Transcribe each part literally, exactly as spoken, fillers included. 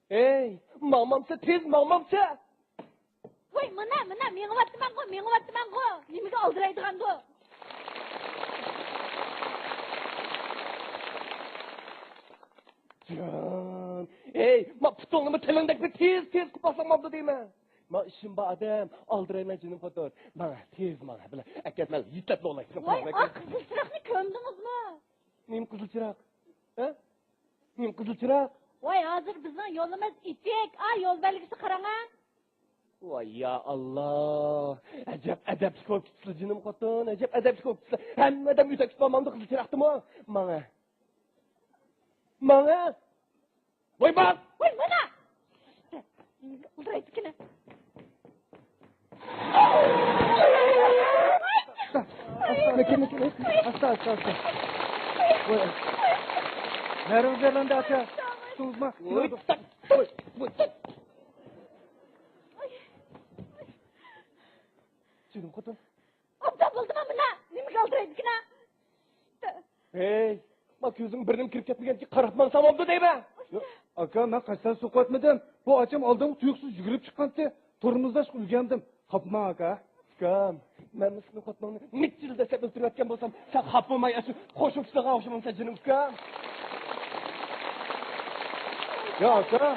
ئەي، ماڭمامسە، تېز ماڭمامسە! ۋاي، مانا، مانا، مېڭىۋاتىمەنغۇ، مېڭىۋاتىمەنغۇ. نېمىگە ئالدىرايدىغاندۇ؟ جان، ئەي، ما پۇتۇڭنىمۇ تىلىڭدەك بىر تېز، تېز قىلىپ باسساڭ بولدى دەيمەن. ما ئىشىم بار ئادەم، ئالدىرايمەن جېنىم خوتۇن. ماڭا، تېز ماڭا، بىلە ئەكەتمەل، يېتەتمەي بولاي. ۋاي، ئاق قىزىل چىراغنى كۆردىڭىزمۇ؟ نېمە قىزىل چىراغ؟ ھە؟ نېمە قىزىل چىراغ؟ ۋاي، ھازىر بىزنىڭ يولىمىز ئېچىك. ئا، يول بەلگىسى قاراڭا. ۋاي يا ئاللا! ئەجەب ئەدەپلىك بولۇپ كېتىپسىلەر جېنىم خوتۇن، ئەجەب ئەدەپلىك بولۇپ كېتىپسىلەر. ھەممە ئادەم ئۆتۈپ كېتىپ بارمامدۇ قىزىل چىراغدىمۇ؟ ماڭا. ماڭا. ۋاي بار! ۋاي مانا! ئالدىرايدىكىنە. ئاستا، ئاستا، ئاستا، ئاستا. ۋاي. نەرىڭىز يارىلاندى ئاكا. تۇتۇڭىزما؟ ۋاي، تۇت، ۋاي، ۋاي، تۇت. جېنىم خوتۇن. ئوبدان بولدىما مانا؟ نېمىگە ئالدىرايدىكىنا؟ ھەي، ما كۆزۈڭ بىرنېمە كىرىپ كەتمىگەنكى قاراپ ماڭسام بولدى دەيمەن. ياق، ئاكا، مەن قەستەن سوقۇۋەتمىدىم. بۇ ئاچام ئالدىمغا تۇيۇقسىز يۈگۈرۈپ چىققانتى. تورمۇزلاشقا ئۆگەندىم. خاپىماڭ ئاكا. ئۇكام، مەن سېنىڭ خوتۇنۇڭنى نەچچە يىل دەسسەپ ئۆلتۈرۈۋەتكەن بولسام، سەن خاپا بولماي ئاشۇ قوشۇمچىلارغا ئوخشىمامسەن جېنىم ئۇكام. يا ئاكا،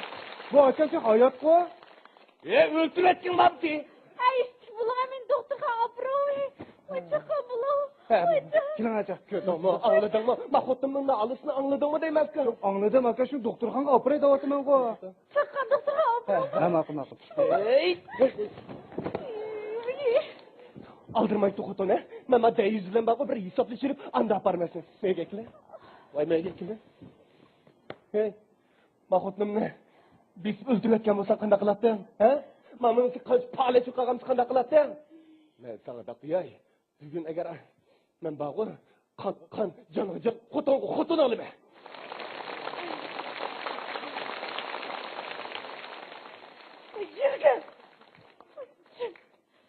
بۇ ئاچام تېخى ھاياتقۇ. ئە، ئۆلتۈرۈۋەتكىن بابتى. ئەي، ئىشتىك بولۇڭ، مېنى دوختۇرخانىغا ئاپىرىڭ. ۋاي، چاققان بولۇڭ. ھە، ۋاي، چاق. كېلىڭ ئاچا. كۆردۈڭمۇ، ئاڭلىدىڭمۇ؟ ما خوتۇنۇمنىڭ نالىسىنى ئاڭلىدىڭمۇ دەيمەن ئۇكام. ياق، ئاڭلىدىم ئاكا، شۇ دوختۇرخانىغا ئاپىراي دەۋاتىمەنغۇ. چاققان دوختۇرخانىغا ئاپىرىڭ. ھە، ھە، ماقۇل، ماقۇل. ئەي. ئالدىرىماي تۇر خوتۇن، ھە؟ مەن ما دەييۇز بىلەن بارغۇ، بىر ھېسابلىشىپ ئاندىن ئاپارىمەن سېنى. مەيگە كېلە. ۋاي، مەيگە كېلە. ھەي. ما خوتۇنۇمنى بېسىپ ئۆلتۈرۈۋەتكەن بولساڭ قانداق قىلاتتىڭ؟ ھە؟ ما مېنىڭ قانچە پالەچ قىلغان بولسا قانداق قىلاتتىڭ؟ مەن ساڭا دەپ قوياي، بۈگۈن ئەگەر مەن بارغۇ، قان، قان، جانغا جان، خوتۇنغا خوتۇن ئالىمەن. يۈرگىن!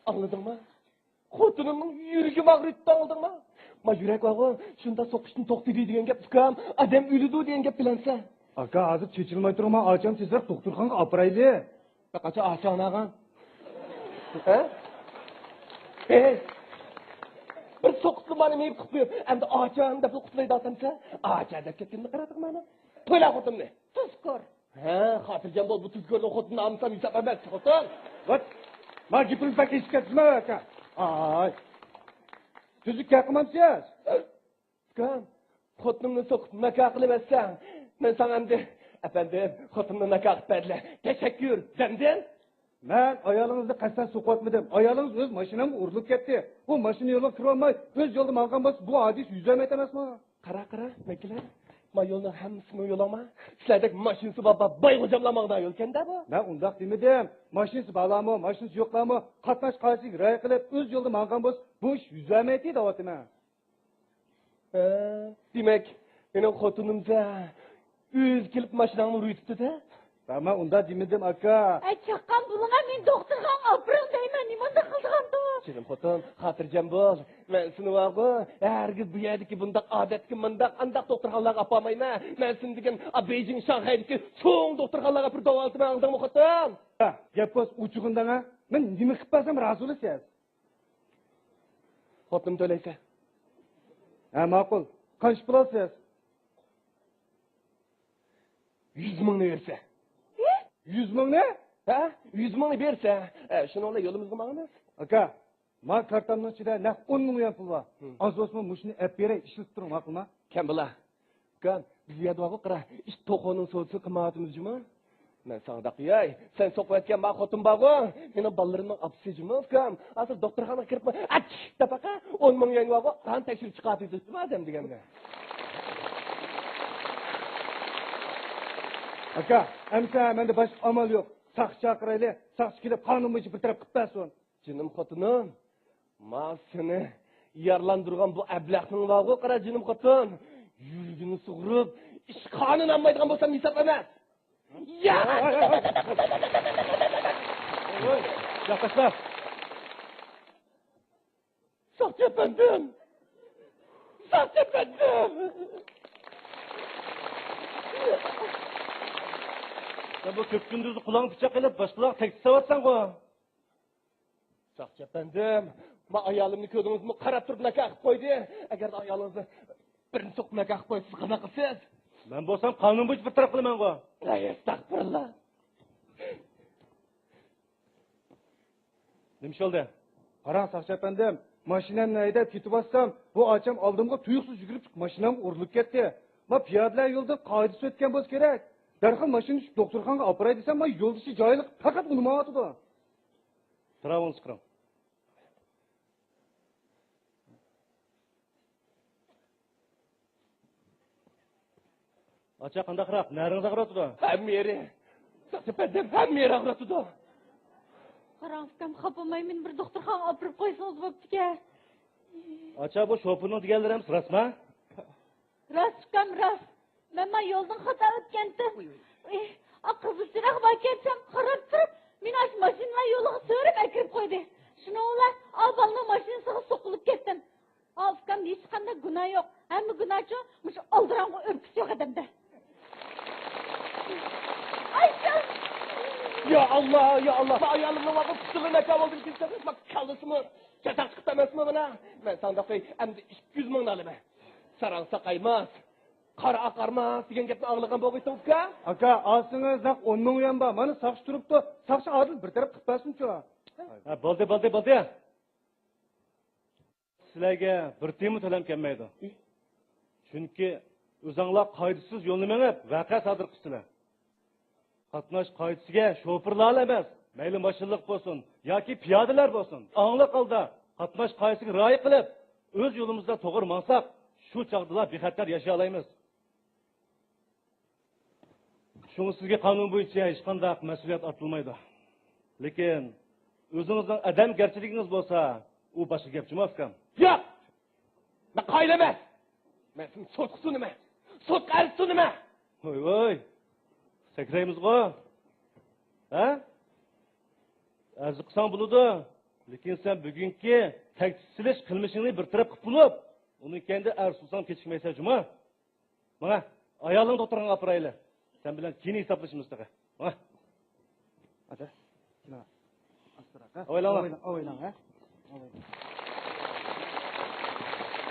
ئاڭلىدىڭمۇ؟ خوتۇنۇمنىڭ يۈرىكىمۇ ئاغرىيتتى، ئاڭلىدىڭما؟ ما يۈرەك بارغۇ، شۇنداق سوقۇشتىن توختىدى دېگەن گەپ، ئۇكام، ئادەم ئۆلىدۇ دېگەن گەپ بىلەمسەن؟ ئاكا، ھازىر چېچىلماي تۇرما، ئاچام تېزرەك دوختۇرخانىغا ئاپىرايلى. بىر قاچا ئاچاڭنى ئالغان. ھە؟ ھەي، بىر سوقۇپلا مانا مېيىپ قىلىپ قويۇپ، ئەمدى ئاچام دەپلا قۇتۇلاي دەۋاتامسەن؟ ئاچا دەپ كەتكىنىمنى قارىدىڭمۇ ئانا؟ تويلا خوتۇننى. تۇزكور. ھە، خاتىرجەم بول، بۇ تۇزكورنىڭ خوتۇنىنى ئالمىسام ھېساب ئەمەس، خوتۇن. ۋات! ما گېپىڭىز بەك ئېشىپ كەتتىمۇ ئاكا؟ ئاي. تۈزۈك گەپ قىلمامسىز؟ ئۇكام، خوتۇنۇمنى سوقۇپ ناكاھ قىلىۋەتسەڭ، مەن ساڭا ئەمدى، ئەپەندىم، خوتۇنۇمنى ناكاھ قىلىپ بەردىلە، تەشەككۈر، دەمدىم. مەن ئايالىڭىزنى قەستەن سوقۇۋەتمىدىم. ئايالىڭىز ئۆز ماشىنامغا ئۇرۇلۇپ كەتتى. ئۇ ماشىنا يولىغا كىرىۋالماي، ئۆز يولىدا ماڭغان بولسا، بۇ ھادىسە يۈز بەرمەيتتى ئەمەسمۇ؟ قارا، قارا، مەكىلەر. ما يولنىڭ ھەممىسىمۇ يولۇڭما؟ سىلەردەك ماشىنىسى بار، بار، بايغۇجاملار ماڭىدىغان يولكەن-دە بۇ. مەن ئۇنداق دېمىدىم. ماشىنىسى بارلارمۇ، ماشىنىسى يوقلارمۇ، قاتناش قائىدىسىگە رىئايە قىلىپ، ئۆز يولىدا ماڭغان بولسا، بۇ ئىش يۈز بەرمەيتتى دەۋاتىمەن. ھە، دېمەك، مېنىڭ خوتۇنۇمسەن ئۆزى كېلىپ ماشىناڭنى ئۇرۇۋېتىپتۇ-دە؟ ھە، مەن ئۇنداق دېمىدىم، ئاكا. ئەي، چاققان بولۇڭا، مېنى دوختۇرخانىغا ئاپىرىڭ دەيمەن، نېمانداق قىلىدىغاندۇ؟ جېنىم خوتۇن، خاتىرجەم بول. مەن سېنى بارغۇ، ھەرگىز بۇ يەردىكى بۇنداق ئادەتتىكى مۇنداق ئانداق دوختۇرخانىلارغا ئاپارمايمەن. مەن سېنى دېگەن، ئا، بېيجىڭ، شاڭخەيدىكى چوڭ دوختۇرخانىلارغا ئاپىرىپ داۋالىتىمەن، ئاڭلىدىڭمۇ خوتۇن؟ ھە، گەپ بولسا ئوچۇقىنى دەڭە. مەن نېمە قىلىپ بەرسەم رازى بولىسىز؟ خوتۇنۇمنى تۆلەيسەن. ھە، ماقۇل. قانچە پۇل ئالىسىز؟ يۈز مىڭنى بەرسە. يۈز مىڭنى؟ ھە، يۈز مىڭنى بەرسە. ھە، شۇنىڭ بىلەن يولىمىزغا ماڭىمىز. ئاكا، ما كارتامنىڭ ئىچىدە نەق ئون مىڭ يۈەن پۇل بار. ھىم. ئاز بولسىمۇ مۇشۇنى ئەپ بېرەي، ئىشلىتىپ تۇرۇڭ، ماقۇلما؟ كەم بولا. ئۇكام، بىز بۇ يەردە بارغۇ، قارا، ئىت توخۇنىڭ سودىسىنى قىلمايۋاتىمىز جۇمۇ. مەن ساڭا دەپ قوياي، سەن سوقۇۋەتكەن ما خوتۇن بارغۇ، مېنىڭ بالىلىرىمنىڭ ئاپىسى جۇمۇ، ئۇكام. ھازىر دوختۇرخانىغا كىرىپمۇ، ئەچ دەپ باقا، ئون مىڭ يۈەن بارغۇ، قان تەكشۈرۈپ چىقارتىۋېتىپتىمۇ ئادەم دېگەندە. ئاكا، ئەمسە مەندە باشقا ئامال يوق. ساقچى چاقىرايلى، ساقچى كېلىپ قانۇن بويىچە بىر تەرەپ قىلىپ بەرسۇن. جېنىم خوتۇنۇم، ما سېنى يارىلاندۇرغان بۇ ئەبلەخنىڭ بارغۇ، قارا جېنىم خوتۇن، يۈرىكىنى سۇغۇرۇپ، ئىشقا قانۇن ئالمايدىغان بولسام ھېساب ئەمەس. يا! ۋاي، ۋاي، ۋاي، ۋاي. ۋاي، ياقاشلا. ساقچى ئەپەندىم! ساقچى ئەپەندىم! سەن بۇ كۈپكۈندۈزدە قۇلاققا پىچاق ئېلىپ، باشقىلارغا تەكلىپ سېلىۋاتساڭغۇ؟ ساقچى ئەپەندىم، ما ئايالىمنى كۆردىڭىزمۇ؟ قاراپ تۇرۇپ ناكاھ قىلىپ قويدى. ئەگەر ئايالىڭىزنى بىرنى سوقۇپ ناكاھ قىلىپ قويسا، سىز قانداق قىلىسىز؟ مەن بولسام قانۇن بويىچە بىر تەرەپ قىلىمەنغۇ. ئەي، ئەستەغپۇرۇللا. نېمە ئىش بولدى؟ قاراڭ، ساقچى ئەپەندىم، ماشىنامنى ھەيدەپ كېتىۋاتسام، بۇ ئاچام ئالدىمغا تۇيۇقسىز يۈگۈرۈپ چىقىپ، ماشىنامغا ئۇرۇلۇپ كەتتى. ما پىيادىلەر يولىدا قائىدىسى ئۆتكەن بولسا كېرەك. دەرھال ماشىنا چۈشۈپ دوختۇرخانىغا ئاپىراي دېسەم، ما يولدىشى جاھىللىق پەقەت ئۇنىمايۋاتىدۇ. پىراۋىڭىزنى چىقىرىڭ. ئاچا، قانداقراق؟ نەرىڭىز ئاغرىۋاتىدۇ؟ ھەممە يېرى. ساقچى ئەپەندىم، ھەممە يېرى ئاغرىۋاتىدۇ. قاراڭ ئۇكام، خاپا بولماي مېنى بىر دوختۇرخانىغا ئاپىرىپ قويسىڭىز بوپتىكەن. ئاچا، بۇ شوپۇرنىڭ دېگەنلىرى ھەممىسى راستما؟ راست ئۇكام، راست. مەن ما يولدىن خاتا ئۆتكەنتىم. ئۇي، ئۇي. ئى، ئا قىزىل چىراغ باركەن دېسەم، قاراپ تۇرۇپ، مېنى ئاشۇ ماشىنىلار يولىغا سۆرەپ ئەكىرىپ قويدى. شۇنىڭ بىلەن ئا بالىنىڭ ماشىنىسىغا سوقۇلۇپ كەتتىم. ئا ئۇكام، ھېچقانداق گۇناھ يوق. ھەممە گۇناھچۇ مۇشۇ ئالدىراڭغۇ ئۆپكىسى يوق ئادەمدە. ئايشۇ! يا ئاللا، يا ئاللا! ما ئايالىمنىڭ ۋاقىت قۇسۇرى ناكاۋالدىن كېلسە، ما كاللىسىمۇ چاتاق چىقىپ ئەمەسمۇ مانا؟ مەن ساڭا دەپ قوي، ئەمدى ئىككى يۈز مىڭنى ئالىمەن. ساراڭ ساقايماس، قارا ئاقارماس دېگەن گەپنى ئاڭلىغان بولغىيتتىڭ ئۇكا؟ ئاكا، ئالسىڭىز نەق ئون مىڭ يۈەن بار. مانا ساقچى تۇرۇپتۇ. ساقچى ئادىل بىر تەرەپ قىلىپ بەرسۇنچۇ. ھە، بولدى، بولدى، بولدى. سىلەرگە بىر تىيىنمۇ تۆلەم كەلمەيدۇ. چۈنكى ئۆزۈڭلار قائىدىسىز يولنى مېڭىپ، ۋەقە سادىر قىلىپسىلەر. قاتناش قائىدىسىگە شوپۇرلارلا ئەمەس، مەيلى ماشىنىلىق بولسۇن ياكى پىيادىلەر بولسۇن، ئاڭلىق ھالدا قاتناش قائىدىسىگە رىئايە قىلىپ، ئۆز يولىمىزدا توغرا ماڭساق، شۇ چاغدىلا بىخەتەر ياشىيالايمىز. شۇڭا سىزگە قانۇن بويىچە ھېچقانداق مەسئۇلىيەت ئارتىلمايدۇ. لېكىن ئۆزىڭىزنىڭ ئادەمگەرچىلىكىڭىز بولسا، ئۇ باشقا گەپ جۇمۇ ئۇكام. ياق! مەن قايىل ئەمەس! مەن سېنى سوتقا سۇنىمەن! سوتقا ئەرز سۇنىمەن! ۋوي ۋوي! سەكرەيمىزغۇ! ھە؟ ئەرز قىلساڭ بولىدۇ. لېكىن سەن بۈگۈنكى تەكلىپ سېلىش قىلمىشىڭنى بىر تەرەپ قىلىپ بولۇپ، ئۇنىڭ كەينىدە ئەرز سۇنساڭ كېچىكمەيسەن جۇمۇ! ماڭە، ئايالىڭنى دوختۇرخانىغا ئاپىرايلى. سەن بىلەن كېيىن ھېسابلىشىمىز تېخى. ماڭە. ئاچا، كېلىڭە. ئاستىراق، ھە؟ ئاۋايلاڭلار. ئاۋايلاڭ، ئاۋايلاڭ، ھە؟ ئاۋايلاڭ.